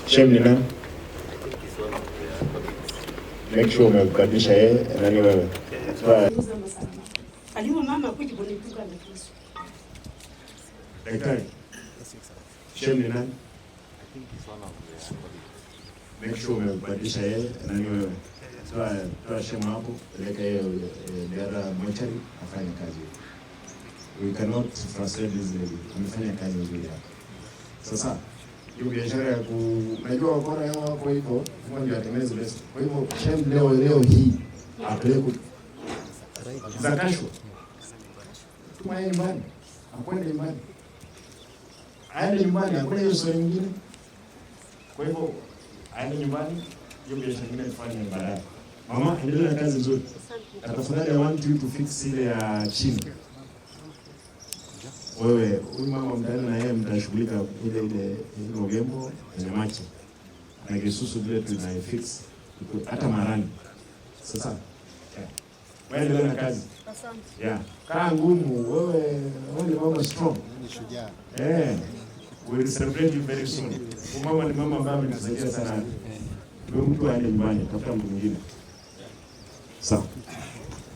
Shem ni nani? Make sure umebadilisha yeye nani wewe. Toa. Alimu mama kuja kunipiga na kisu. Daktari. Shem ni nani? Make sure umebadilisha yeye nani wewe. Toa, toa Shem hapo, peleka yeye the other mortuary afanye kazi. We cannot frustrate this lady. Amefanya kazi nzuri hapa. Sasa hiyo biashara ya ku, unajua wakora yao wako hivyo, kama ndio atengeneze pesa. Kwa hivyo Shem leo leo hii apeleke za kashwa. Tuma yeye nyumbani. Akwende nyumbani. Aende nyumbani, hakuna hiyo story nyingine. Kwa hivyo aende nyumbani, hiyo biashara nyingine tufanye baadaye. Mama, endelea na kazi nzuri. Na tafadhali I want you to fix ile ya chini. Wewe huyu mama mtaenda na yeye mtashughulika ile ile ile Ogembo na Nyamache na Kisusu vile tunaifix hata Marani. Sasa yeah. Wewe endelea na kazi. Asante. Yeah. Kaa ngumu wewe, wewe ni mama strong. Ni shujaa. Eh. We will celebrate you very soon. Huyu mama ni mama ambaye ametusaidia sana. Huyu mtu aende nyumbani, tafuta mtu mwingine. Sawa.